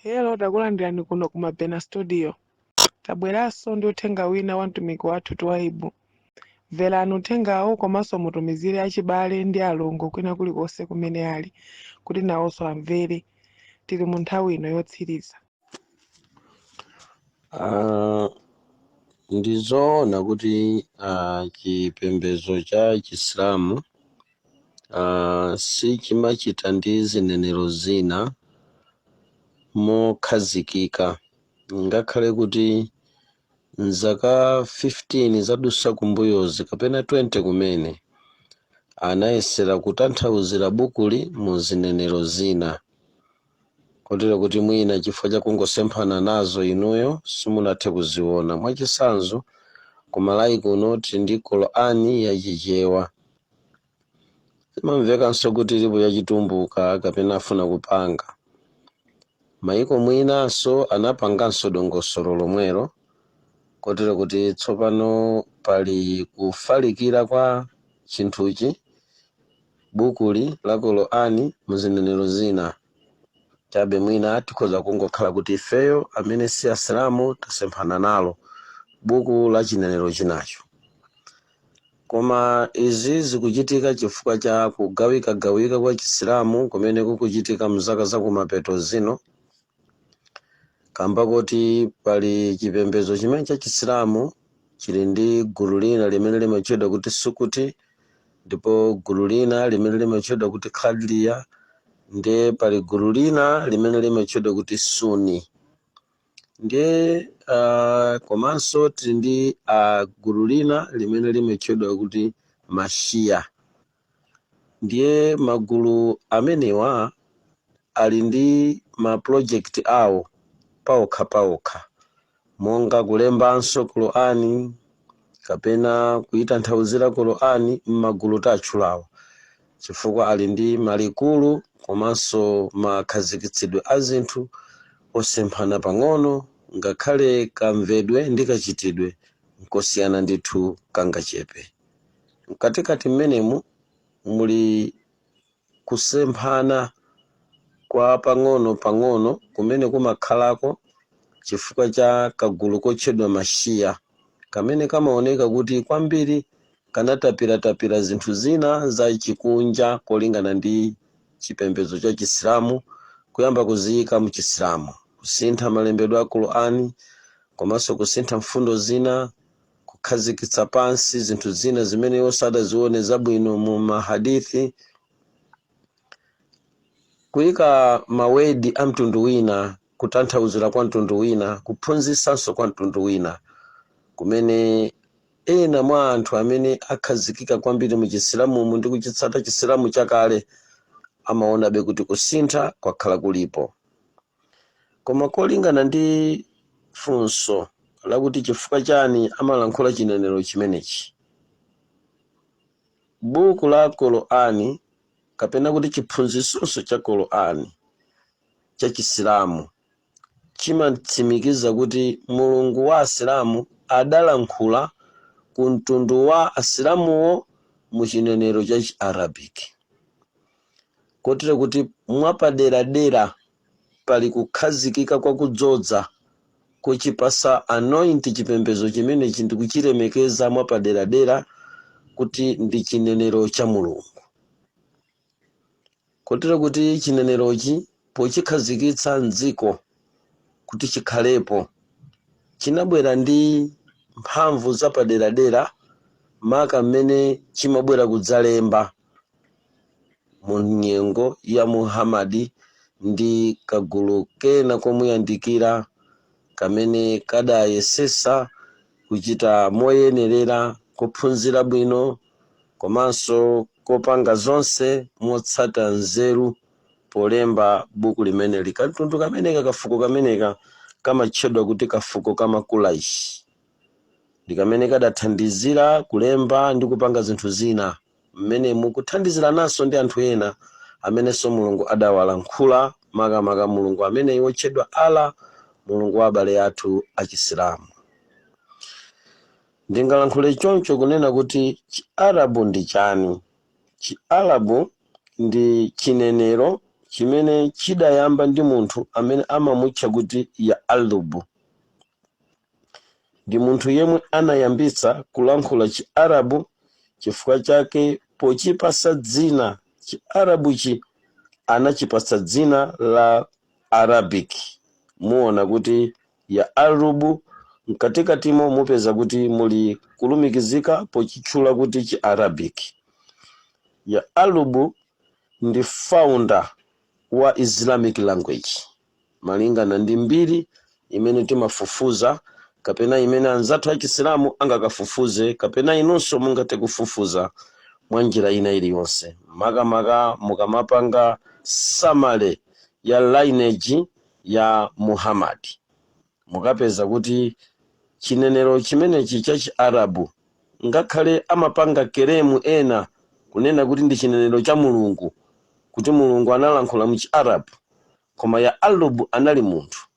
Hello, takulandirani kuno ku Mabena Studio. Tabweranso ndi uthenga wina wa mtumiki wathu Twaibu. Mverani uthengawo komanso mutumizire achibale ndi alongo kwina kulikonse kumene ali kuti nawonso amvere. Tili mu nthawi ino yotsiriza. Ndizoona kuti chipembedzo cha Chisilamu sichimachita ndi zinenero zina mokhazikika, ngakhale kuti mzaka 15 zadusa kumbuyozi kapena 20 kumene anayesera kutanthauzira bukuli mu zinenero zina, kotero kuti mwina chifukwa cha kungosemphana nazo inuyo simunathe kuziona. Mwachitsanzo, ku Malawi kuno tili ndi Korani yachichewa, zimamvekanso kuti ilipo yachitumbuka kapena afuna kupanga. Maiko mwinanso anapanganso dongosolo lomwelo, kotero kuti tsopano pali kufalikira kwa chinthuchi, bukuli la Korani, muzinenero zina. Chabe mwina tikhoza kungokhala kuti ifeyo amene si Asilamu tasemphana nalo buku la chinenero chinacho. Koma izi zikuchitika chifukwa cha kugawikagawika kwa Chisilamu kumene kukuchitika mzaka zakumapeto zino, kamba kuti pali chipembedzo chimene cha Chisilamu chili ndi gulu lina limene limatchedwa kuti Sukuti, ndipo gulu lina limene limatchedwa kuti Khadriya, ndiye pali gulu lina limene limatchedwa kuti Suni. Ndiye komanso tili ndi gulu lina limene limatchedwa kuti Mashiya. Ndiye magulu amenewa ali ndi ma project awo paokha paokha, monga kulembanso Qur'ani kapena kuitanthauzira Qur'ani m'magulu tatchulawa, chifukwa ali ndi malikulu komanso makhazikitsidwe a zinthu osemphana pang'ono, ngakhale kamvedwe ndi kachitidwe nkosiyana ndithu kangachepe. Mkatikati mmenemu muli kusemphana kwa pang'ono pang'ono kumene kumakhalako chifukwa cha kagulu kotchedwa Mashiya, kamene kamaoneka kuti kwambiri kanatapiratapira zinthu zina za chikunja kolingana ndi chipembedzo cha Chisilamu, kuyamba kuziyika mu Chisilamu, kusintha malembedwe a Qur'ani komanso kusintha mfundo zina, kukhazikitsa pansi zinthu zina zimene iwo sadazione zabwino mu mahadithi, kuyika ma word a mtundu wina, kutanthauzira kwa mtundu wina, kuphunzitsanso kwa mtundu wina, kumene ena mwa anthu amene akhazikika kwambiri mu Chisilamumu ndi kuchitsata Chisilamu chakale amaonabe kuti kusintha kwakhala kulipo. Koma kolingana ndi funso lakuti chifukwa chani amalankhula chinenero chimenechi, buku la Qur'ani kapena kuti chiphunzitsonso cha Qur'ani cha Chisilamu chimatsimikiza kuti Mulungu wa Asilamu adalankhula ku mtundu wa Asilamuwo mu chinenero cha Chiarabic, kotero kuti mwapaderadera pali kukhazikika kwa kudzodza kuchipasa anoint chipembedzo chimenechi ndi kuchilemekeza mwapaderadera kuti ndi chinenero cha Mulungu, kotero kuti chinenerochi pochikhazikitsa mdziko kuti chikhalepo chinabwera ndi mphamvu zapaderadera, maka mmene chimabwera kudzalemba mu nyengo ya Muhammadi ndi kagulu kena komuyandikira kamene kadayesesa kuchita moyenerera, kuphunzira bwino komanso kopanga zonse motsata nzeru polemba buku limeneli. Kamtundu kameneka, kafuko kameneka kamatchedwa kuti kafuko kama Quraish, ndi kamene kadathandizira kulemba ndi kupanga zinthu zina mmene mukuthandizirananso ndi anthu ena amenenso Mulungu adawalankhula, makamaka Mulungu amene wotchedwa Allah, Mulungu wa abale athu Achisilamu. Ndingalankhule choncho kunena kuti Chiarabu ndi chani? Chiarabu ndi chinenero chimene Chimene chidayamba ndi munthu amene amamutcha kuti Yaalubu. Ndi munthu yemwe anayambitsa kulankhula Chiarabu. Chifukwa chake pochipasa dzina Chiarabuchi, anachipasa dzina la Arabic. Muona kuti Yaalubu mkatikatimo mupeza kuti muli kulumikizika pochitchula kuti chi Arabic. Yaalubu ndi founder wa Islamic language, malingana ndi mbiri imene timafufuza kapena imene anzathu achisilamu angakafufuze, kapena inunso mungathe kufufuza mwa njira ina iliyonse, makamaka mukamapanga summary ya lineage ya Muhammad, mukapeza kuti chinenero chimenechi cha Chiarabu, ngakhale amapanga claim ena kunena kuti ndi chinenero cha Mulungu, kuti Mulungu analankhula mu Chiarabu, koma Yaalubu anali munthu,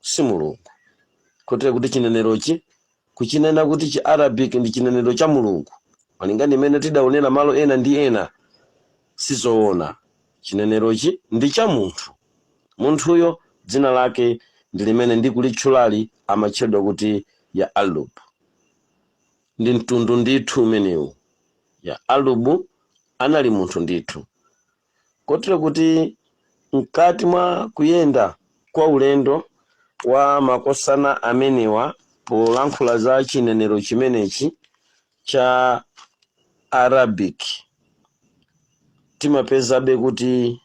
si Mulungu. Kotero kuti chinenerochi, kuchinena kuti chi Arabic ndi chinenero cha Mulungu, malinga ndi imene tidaonera malo ena ndi ena, sizoona. Chinenerochi ndi cha munthu. Munthuyo dzina lake ndi limene ndikulitchulali, amatchedwa kuti Yaalubu. Ndi mtundu ndithu umenewu. Yaalubu anali munthu ndithu, kotero kuti mkati mwa kuyenda kwa ulendo wa makosana amenewa, polankhula za chinenero chimenechi cha Arabic, timapezabe kuti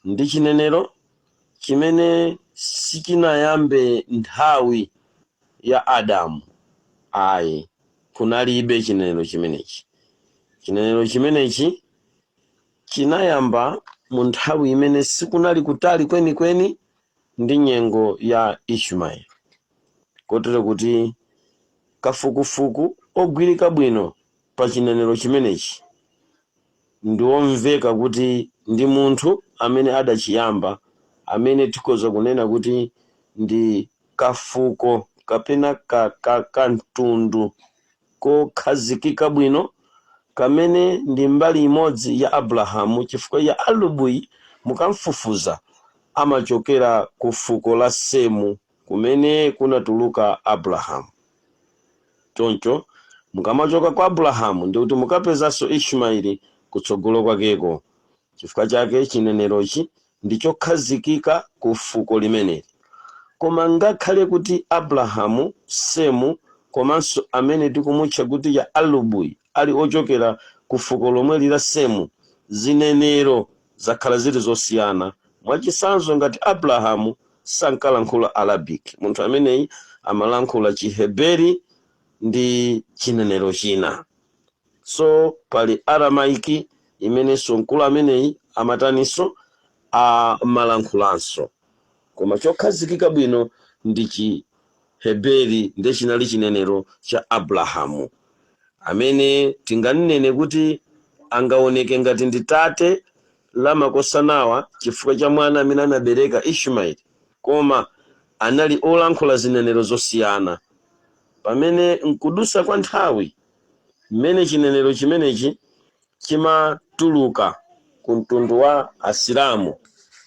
ndi chinenero chimene sichinayambe nthawi ya Adamu ayi. Kunalibe chinenero chimenechi. Chinenero chimenechi chinayamba mu nthawi imene sikunali kutali kwenikweni ndi nyengo ya Ishmaeli, kotero kuti kafukufuku ogwirika bwino pa chinenero chimenechi ndiwomveka kuti ndi munthu amene adachiyamba, amene tikhoza kunena kuti ndi kafuko kapena ka mtundu kokhazikika bwino kamene ndi mbali imodzi ya Abrahamu, chifukwa Yaalubuyi mukamfufuza amachokera ku fuko la Semu, kumene kunatuluka Abrahamu. Choncho mukamachoka kwa Abrahamu, ndikuti mukapezanso Ishmaeli kutsogolo kwakeko. Chifukwa chake chinenerochi ndi chokhazikika ku fuko limeneli. Koma ngakhale kuti Abrahamu, Semu komanso amene tikumutcha kuti Yaalubuyi ali ochokera ku fuko lomwe la Semu, zinenero zakhala zili zosiyana. Mwachitsanzo, ngati Abrahamu sankalankhula Arabic, munthu ameneyi amalankhula Chiheberi ndi chinenero china. So pali Aramaiki imenenso mkulu ameneyi amataninso, amalankhulanso, koma chokhazikika bwino ndi Chiheberi, ndi chinali chinenero cha Abrahamu, amene tinganene kuti angaoneke ngati ndi tate la makosanawa chifukwa cha mwana amene anabereka, Ishmaeli. Koma anali olankhula zinenero zosiyana, pamene mkudusa kwa nthawi mmene chinenero chimenechi chimatuluka ku mtundu wa Asilamu,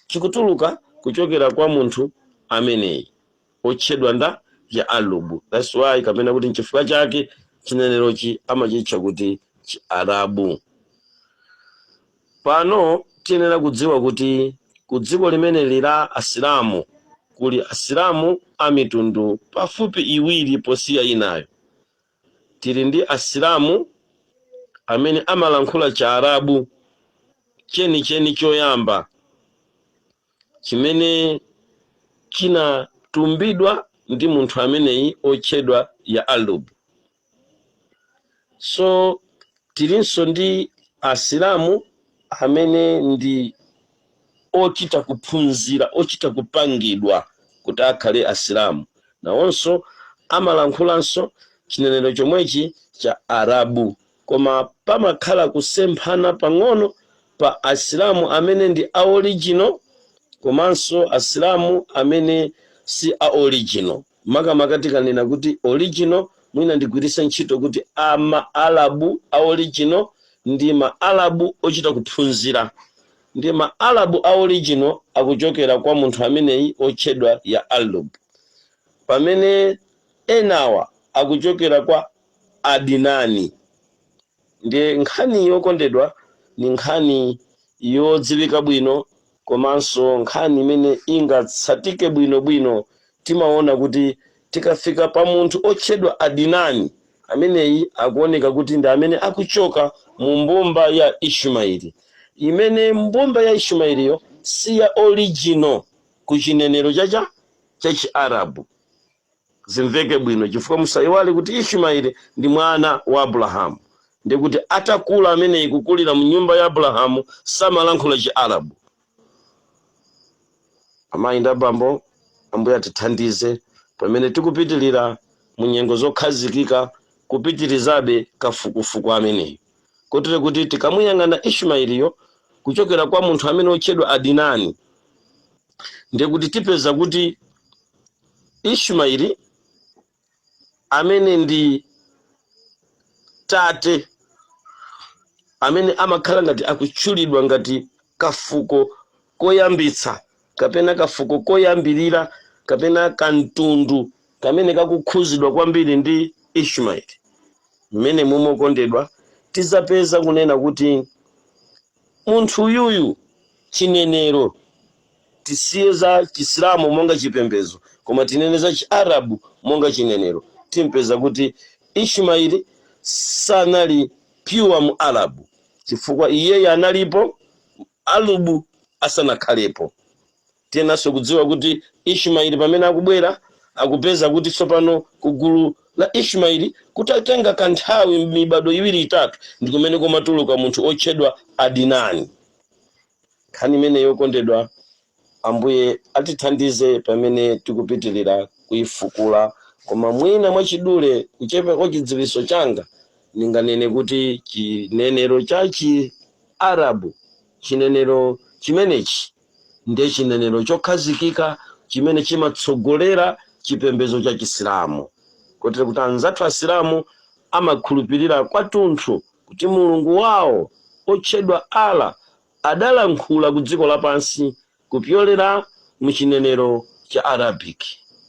chikutuluka kuchokera kwa munthu ameneyi otchedwa nda Yaalubu. That's why, kapena kuti nchifukwa chake chinenerochi amachitcha kuti Chiarabu. Pano tiyenera kudziwa kuti ku dziko limeneli la Asilamu kuli Asilamu a mitundu pafupi iwiri posiya inayo. Tili ndi Asilamu amene amalankhula Chiarabu chenicheni choyamba chimene chinatumbidwa ndi munthu ameneyi otchedwa Yaalubu. So tilinso ndi Asilamu amene ndi ochita kuphunzira, ochita kupangidwa kuti akhale Asilamu. Nawonso amalankhulanso chinenero chomwechi cha Arabu, koma pamakhala kusemphana pang'ono pa Asilamu amene ndi a original komanso Asilamu amene si a original. Makamaka tikanena kuti original, mwina ndigwiritse ntchito kuti ama Arabu a original ndi ma Arabu ochita kuphunzira. Ndiye ma Arabu a original akuchokera kwa munthu ameneyi otchedwa ya Alub, pamene enawa akuchokera kwa Adinani. Ndiye nkhani yokondedwa ni nkhani yodziwika bwino komanso nkhani imene ingatsatike bwinobwino. Timaona kuti tikafika pa munthu otchedwa Adinani, ameneyi akuoneka kuti ndi amene akuchoka mu mbumba ya Ishumaeli, imene mbumba ya Ishumaeliyo si ya original ku chinenero cha Chiarabu. Zimveke bwino, chifukwa musayiwale kuti Ishumaeli ndi mwana wa Abrahamu, ndikuti atakula ameneyi, kukulira mu nyumba ya Abrahamu, samalankhula Chiarabu. Amayi ndi abambo, Ambuye atithandize pamene tikupitilira mu nyengo zokhazikika, kupitirizabe kafukufuku ameneyi, kotero kuti tikamuyang'ana Ishumaeliyo kuchokera kwa munthu amene otchedwa Adinani, ndiye kuti tipeza kuti Ishumaeli amene ndi tate amene amakhala ngati akutchulidwa ngati kafuko koyambitsa kapena kafuko koyambirira kapena kamtundu kamene kakukhuzidwa kwambiri ndi Ishumaeli, mmene mumokondedwa tizapeza kunena kuti munthu uyuyu, chinenero, tisiye za Chisilamu monga chipembedzo koma tinene za Chiarabu monga chinenero, timpeza kuti Ishumaeli sanali pure mu Arabu, chifukwa iyeyo analipo Alubu asanakhalepo. Tiyenanso kudziwa kuti Ishumaeli pamene akubwera, akupeza kuti tsopano ku gulu la Ishumaeli kutatenga kanthawi, mibado iwiri itatu, ndi kumene kumatuluka munthu otchedwa Adinani. Nkhani imene yokondedwa, Ambuye atithandize pamene tikupitirira kuyifukula. Koma mwina mwachidule, kuchepa kwa chidziwitso changa, ndinganene kuti chinenero cha chi Arabu, chinenero chimenechi ndiye chinenero chokhazikika chimene chimatsogolera chipembedzo cha Chisilamu, kotero kuti anzathu Asilamu amakhulupirira kwathunthu kuti Mulungu wawo otchedwa Allah adalankhula ku dziko lapansi kupyolera mu chinenero cha Arabic.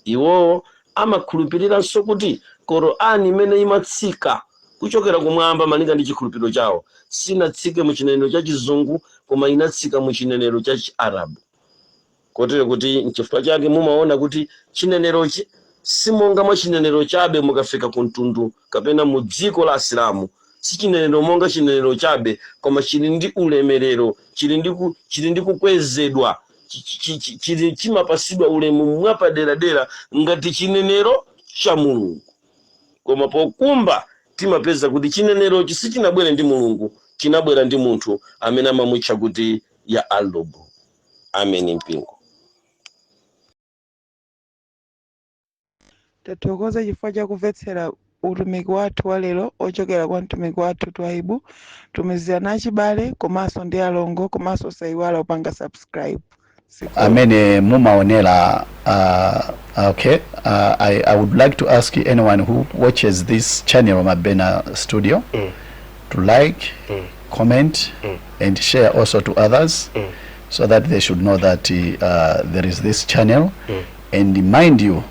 Iwowo amakhulupiriranso kuti Korani imene imatsika kuchokera kumwamba, malinga ndi chikhulupiriro chawo, sinatsike mu chinenero cha Chizungu koma inatsika mu chinenero cha Chiarabu, kotero kuti nchifukwa chake mumaona kuti chinenerochi simonga mwa chinenero chabe. Mukafika ku mtundu kapena mu dziko la Asilamu, si chinenero monga chinenero chabe koma chili ndi ulemerero, chili ndi kukwezedwa, chili chimapasidwa ulemu mwapaderadera ngati chinenero cha Mulungu. Koma pokumba timapeza kuti chinenerochi sichinabwere ndi Mulungu, chinabwera ndi munthu amene amamutcha kuti ya Alubu. Ameni mpingo. Tathokoza chifukwa chakumvetsera utumiki wathu wa lero ochokera kwa mtumiki wathu Twaibu. Tumizirana achibale komanso ndi alongo, komanso sayiwala kupanga subscribe. Zikomo. Amene mumaonera, okay, I would like to ask anyone who watches this channel, Mabena Studio, to like, comment and share also to others so that they should know that there is this channel. And mind you,